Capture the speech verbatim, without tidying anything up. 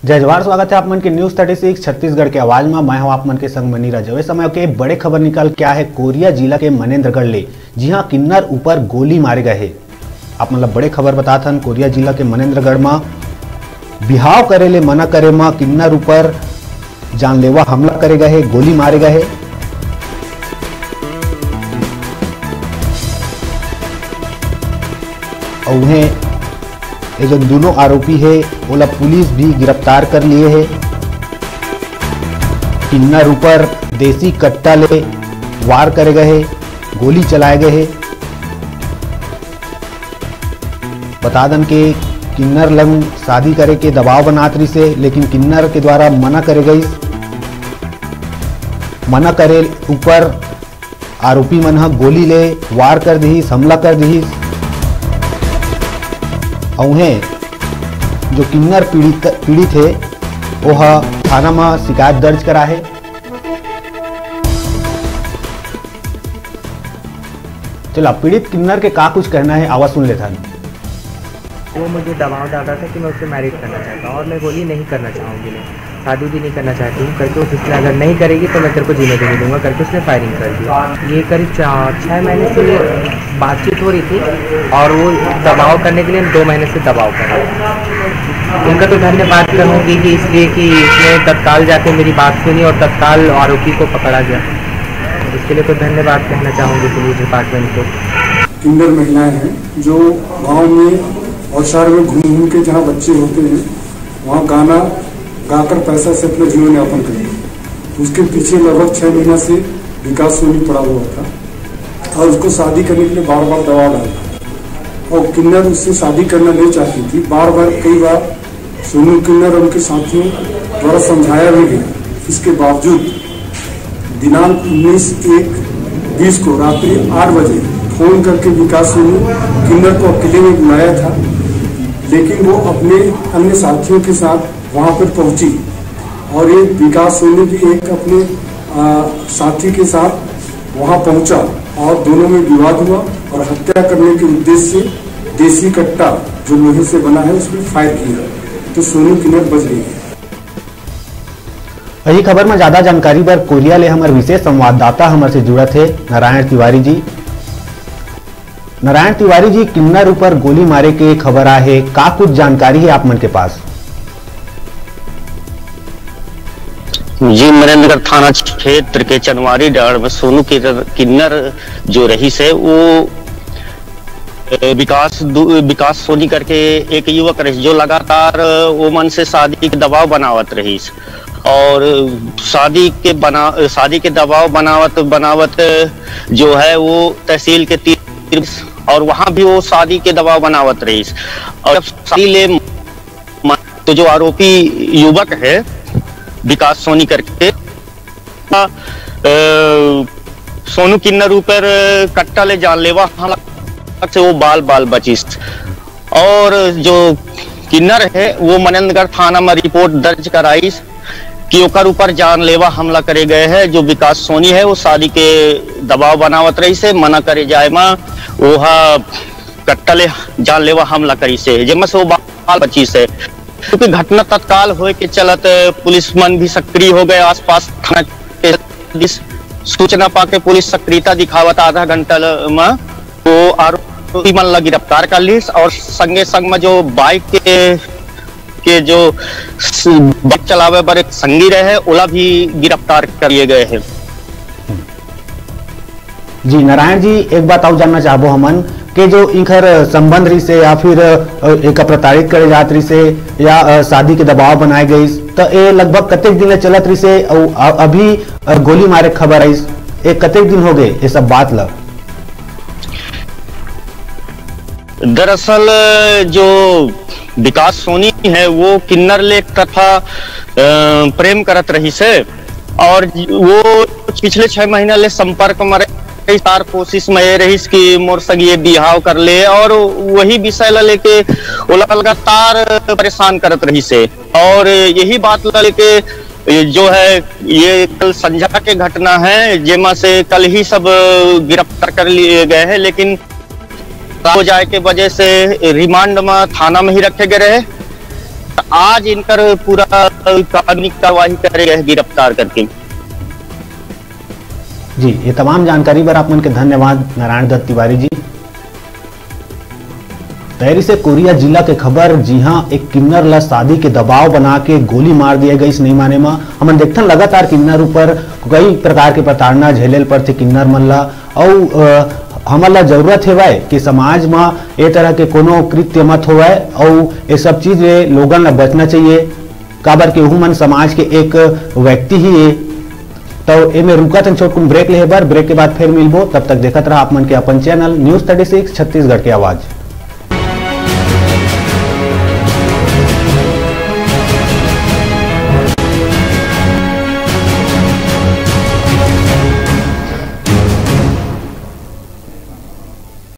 जय जोहार, स्वागत है आप मन के न्यूज़ थर्टी सिक्स छत्तीसगढ़ के आवाज में। मैं हूं आप मन के संग मनीराज। ए समय के बड़े खबर निकल के आए हे कोरिया जिला के मनेंद्रगढ़ ले, जिहां किन्नर ऊपर गोली मारे गए हे। आप मन ला बड़े खबर बतात हन, कोरिया जिला के मनेंद्रगढ़ में बिहाव करे ले मना करे में किन्नर ऊपर जानलेवा हमला करे गए हे, गोली मारे गए हे। अउ उहें ये जो दोनों आरोपी हे, ओला पुलिस भी गिरफ्तार कर लिए हे। किन्नर ऊपर देसी कट्टा ले वार करे गए हे, गोली चलाए गए हे। बता दन के किन्नर लंग शादी करे के दबाव बनात रिसे, लेकिन किन्नर के द्वारा मना करे गई। मना करे ऊपर आरोपी मन ह गोली ले वार कर दिहिस, हमला कर दिहिस। अउ उहें जो किन्नर पीड़ित, पीड़ित हे, ओह थाना म शिकायत दर्ज करा हे। चला, पीड़ित किन्नर के का कुछ कहना हे, आवा सुन लेथन। वो मुझे दबाव डाल रहा था कि मैं उससे मैरिज करना चाहता हूँ और मैं गोली नहीं करना चाहूँगी, मैं शादी भी नहीं करना चाहती हूँ करके, उसने अगर नहीं करेगी तो मैं तेरे को जीने भी नहीं दूंगा करके उसने फायरिंग कर दी। ये करीब चा-, छः महीने से बातचीत हो रही थी और वो दबाव करने के लिए दो महीने से दबाव कर रहे हैं। उनका तो धन्यवाद करूँगी कि इसलिए कि उसने तत्काल जाके मेरी बात सुनी और तत्काल आरोपी को पकड़ा गया। इसके लिए तो धन्यवाद कहना चाहूँगी पुलिस डिपार्टमेंट को। किन्नर महिलाएं हैं जो गांव में और शहर में घूम घूम के जहाँ बच्चे होते हैं, वहाँ गाना गाकर पैसा से अपना जीवन यापन करते हैं। उसके पीछे लगभग छः महीना से विकास सोनी पड़ा हुआ था और उसको शादी करने के लिए बार बार दबाव डालता था। और किन्नर उससे शादी करना नहीं चाहती थी। बार बार, कई बार सोनू किन्नर और उनके साथियों द्वारा समझाया भी गया। इसके बावजूद दिनांक उन्नीस एक बीस को रात्रि आठ बजे फोन करके विकास सोनू किन्नर को अकेले में बुलाया था, लेकिन वो अपने अन्य साथियों के साथ वहां पर पहुंची और ये विकास सोनू भी एक अपने, आ, साथी के साथ वहां पहुंचा और दोनों में विवाद हुआ और हत्या करने के उद्देश्य से देसी कट्टा, जो लोहे से बना है, उसमें फायर किया तो सोनू किन्नर बच गई। यही खबर में ज्यादा जानकारी बर कोरिया ले हमर विशेष संवाददाता हमर से जुड़त हे नारायण तिवारी जी। नारायण तिवारी जी, किन्नर ऊपर गोली मारे के खबर आए हे, का कुछ जानकारी हे आप मन के पास? जी, मरेंद्रगढ़ थाना क्षेत्र के चनवारी डांड़ में सोनू किन्नर, किन्नर जो रहिस हे, वो अ, विकास दु-, विकास सोनी करके एक युवक रहिस, जो लगातार, अ, वो मन से शादी के दबाव बनावत रहिस और शादी के बना, शादी के दबाव बनावत बनावत जो है वो तहसील के तीर और वहां भी वो शादी के दबाव बनावत रहिस। और जब शादी ले म-, तो जो आरोपी युवक है विकास सोनी करके, अ, सोनू किन्नर ऊपर कट्टा ले जानलेवा हमला से वो बाल बाल बचिस। और जो किन्नर है वो मनेंद्रगढ़ थाना में रिपोर्ट दर्ज कराइस कि ओकर ऊपर जानलेवा हमला करे गए है। जो विकास सोनी है वो शादी के दबाव बनावत रहिस हे, मना करे जाए मा ओहा कट्टा ले जानलेवा हमला करिस हे, जेमा से वो बाल बचिस हे। क्योंकि घटना तत्काल होए के चलत पुलिस मन भी सक्रिय हो गए, आसपास थाना के पुलिस सूचना पाके पुलिस सक्रियता दिखावत आधा घंटा ल-, म वो आरोपी मन ला गिरफ्तार कर लिस और संगे संग में जो बाइक के, के जो स-, बाइक चलावे बर एक संगी रहे, ओला भी गिरफ्तार कर लिए गए हैं। जी नारायण जी, एक बात अउ जानना चाहबो हमन के जो इनकर संबंध रहिसे या फिर, अ, एका प्रताड़ित करे जात रहिसे या, अ, शादी के दबाव बनाए गइस, त ए लगभग कतेक दिन ले चलत रहिसे अउ अ-, अभी, अ, गोली मारे के खबर आइस, ए कतेक दिन हो गए ये सब बात ल? दरअसल जो विकास सोनी है वो किन्नर ले एक तरफा, अ, प्रेम करत रहिसे और वो पिछले छह महीना ले संपर्क में रहिस, तार कोशिश में ये रहिस कि मोर संग ये बिहाव कर ले और वही विषय ला लेके ओला लगातार परेशान करत रहिसे और यही बात ला लेके ये जो है ये कल संझा के घटना है, जेमा से कल ही सब गिरफ्तार कर लिए गए हैं, लेकिन हो जाए के वजह से रिमांड में थाना में ही रखे गए रहे। आज इनकर पूरा कानूनी कार्रवाई करे गए, गिरफ्तार करके। जी, ये तमाम जानकारी बर आप मन के धन्यवाद नारायण दत्त तिवारी जी। तैरी से कोरिया जिला के खबर, जिहां एक किन्नर ला शादी के दबाव बना के गोली मार दिया गई। नहीं माने मा हमन देखथन लगातार किन्नर ऊपर कई प्रकार के प्रताड़ना झेले ल पड़थे किन्नर मन ला। अउ, अ, हमन ला जरूरत हेवय कि समाज म ए तरह के कोनो कृत्य मत होवय अउ ए सब चीज ले लोगन ला बचना चाहिए, काबर कि ओहू मन समाज के एक व्यक्ति ही ए। तो एमे रुकत हन छोटकुन ब्रेक लेहे बर, ब्रेक के बाद फिर मिलबो। तब तक देखत रहा आप मन के अपन channel news thirty six Chhattisgarh के आवाज।